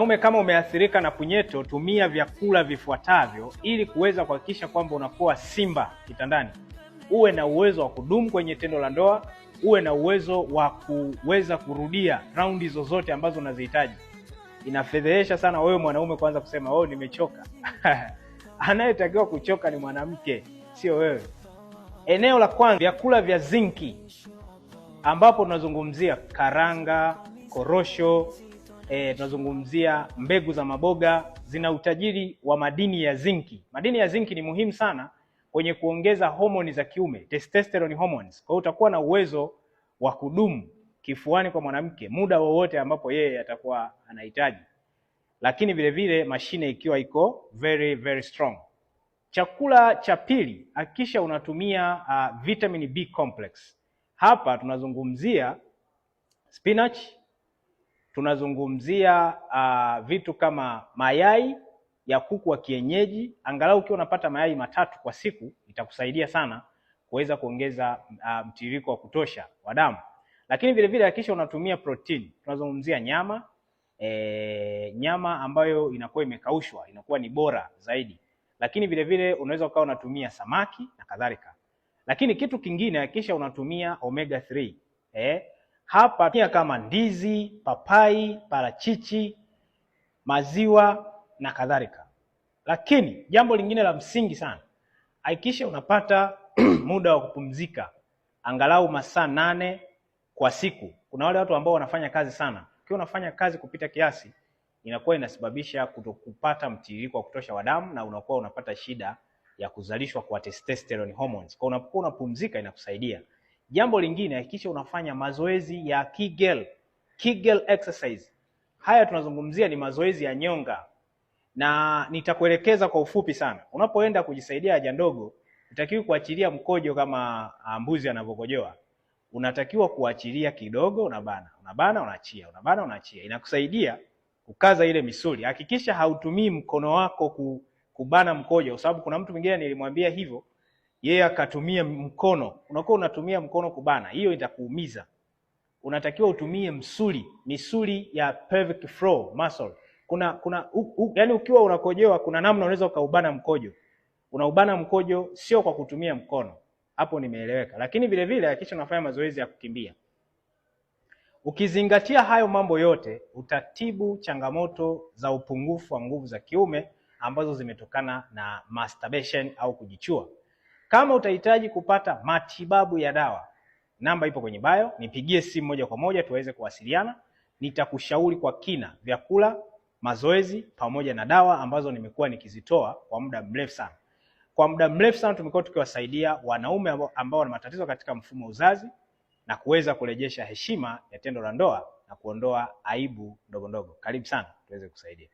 Mwanaume, kama umeathirika na punyeto, tumia vyakula vifuatavyo ili kuweza kuhakikisha kwamba unakuwa simba kitandani. Uwe na uwezo wa kudumu kwenye tendo la ndoa, uwe na uwezo wa kuweza kurudia raundi zozote ambazo unazihitaji. Inafedhehesha sana wewe mwanaume kwanza kusema oh, nimechoka. Anayetakiwa kuchoka ni mwanamke, sio wewe. Eneo la kwanza, vyakula vya zinki, ambapo tunazungumzia karanga, korosho, tunazungumzia mbegu za maboga, zina utajiri wa madini ya zinki. Madini ya zinki ni muhimu sana kwenye kuongeza homoni za kiume, testosterone hormones. Kwa hiyo utakuwa na uwezo wa kudumu kifuani kwa mwanamke muda wowote ambapo yeye atakuwa anahitaji, lakini vile vile mashine ikiwa iko very very strong. Chakula cha pili, hakikisha unatumia vitamin B complex. Hapa tunazungumzia spinach, tunazungumzia vitu kama mayai ya kuku wa kienyeji. Angalau ukiwa unapata mayai 3 kwa siku itakusaidia sana kuweza kuongeza mtiririko wa kutosha wa damu. Lakini vile vile hakikisha unatumia protein. Tunazungumzia nyama, nyama ambayo inakuwa imekaushwa inakuwa ni bora zaidi. Lakini vile vile unaweza ukawa unatumia samaki na kadhalika. Lakini kitu kingine hakikisha unatumia omega 3. Hapa pia kama ndizi, papai, parachichi, maziwa na kadhalika. Lakini jambo lingine la msingi sana, hakikisha unapata muda wa kupumzika angalau masaa 8 kwa siku. Kuna wale watu ambao wanafanya kazi sana. Ukiwa unafanya kazi kupita kiasi, inakuwa inasababisha kutokupata mtiririko wa kutosha wa damu na unakuwa unapata shida ya kuzalishwa kwa testosterone hormones. Kwa unapokuwa unapumzika inakusaidia. Jambo lingine, hakikisha unafanya mazoezi ya Kegel, Kegel exercise. Haya tunazungumzia ni mazoezi ya nyonga, na nitakuelekeza kwa ufupi sana. Unapoenda kujisaidia haja ndogo, hutakiwi kuachilia mkojo kama mbuzi anavyokojoa. Unatakiwa kuachilia kidogo, unabana, unabana, unaachia, unabana, unaachia. Inakusaidia kukaza ile misuli. Hakikisha hautumii mkono wako kubana mkojo, kwa sababu kuna mtu mwingine nilimwambia hivyo, yeye akatumia mkono. Unakuwa unatumia mkono kubana, hiyo itakuumiza. Unatakiwa utumie msuli, misuli ya pelvic floor muscle. Kuna kuna u, u, yani ukiwa unakojoa kuna namna unaweza ukaubana mkojo. Unaubana mkojo sio kwa kutumia mkono. Hapo nimeeleweka. Lakini vile vile hakikisha unafanya mazoezi ya kukimbia. Ukizingatia hayo mambo yote, utatibu changamoto za upungufu wa nguvu za kiume ambazo zimetokana na masturbation au kujichua. Kama utahitaji kupata matibabu ya dawa, namba ipo kwenye bio, nipigie simu moja kwa moja tuweze kuwasiliana. Nitakushauri kwa kina vyakula, mazoezi pamoja na dawa ambazo nimekuwa nikizitoa kwa muda mrefu sana. Kwa muda mrefu sana tumekuwa tukiwasaidia wanaume ambao wana matatizo katika mfumo wa uzazi na kuweza kurejesha heshima ya tendo la ndoa na kuondoa aibu ndogo ndogo. Karibu sana tuweze kusaidia.